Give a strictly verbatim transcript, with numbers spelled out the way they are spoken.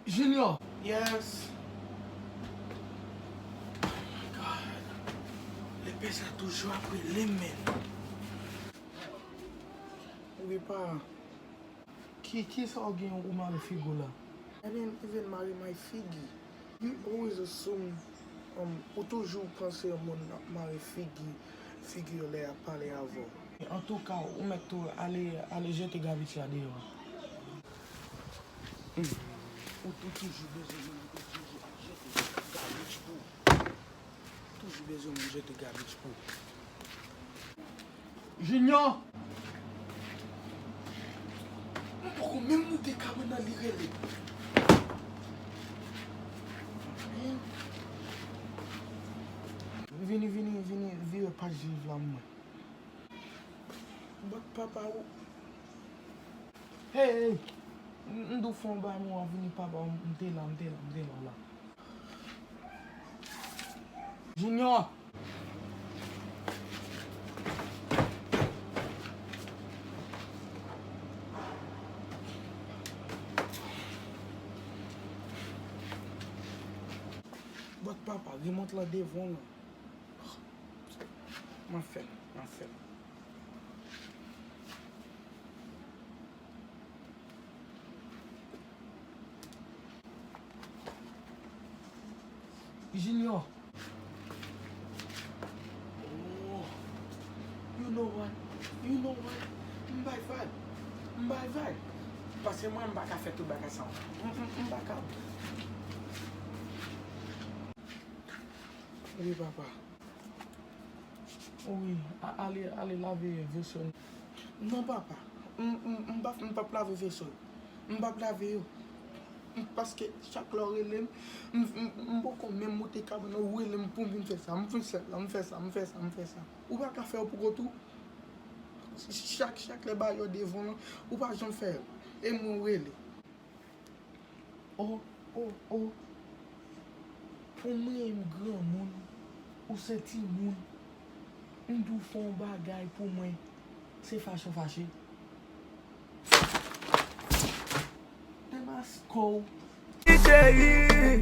Junior! Yes! Oh my God! Lepè sa toujou ap rele m, men. Wi, pa. Ki, kisa w gen ou mare figi w la? I mean, even mare my figi. You always assume, um, ou toujou panse yon moun ap mare figi, figi yo lè y ap pale avè w. Antouka, ou mèt tou ale, ale jete gabich la deyò. Hmm. Ou, ou toujou bezwen moun, ou toujou ap jete gabich pou. Toujou bezwen moun jete gabich pou. Junior! M poko menm moute kabann nan li rele. Vini, vini, vini, vire paj liv la mwen. But papa ou. Hey, hey! M, m di w fè yon bagay, mwen w ap vini papa w, m te la, m te la, m te la, la. Junior! But papa, remòt lan devan w lan. M ap fè l, m ap fè l. Junior. Oh. You know what? You know what? M bay vag. M bay vag. Paske mwen, m pa ka fè tout bagay sa. M, m, m pa ka. Wi, papa. Wi, a-, ale, ale lave veso. Non, papa. M, m, m p ap, m p ap lave veso yo. M p ap lave yo. M, paske chak lè w rele m, m, m, m poko menm moute kabann nan, ou rele m pou m vin fè sa. M vin fè sa, m fè sa, m fè sa, m fè sa. Ou pa ka fè yo pou kont ou? Chak, chak lè bagay yo devan w lan, ou pa janm fè yo. E mwen w rele. Oh, oh, oh. Pou mwen, m granmoun, ou se timoun. M di w fè yon bagay pou mwen, se fache w fache. Demasko w. Cheri,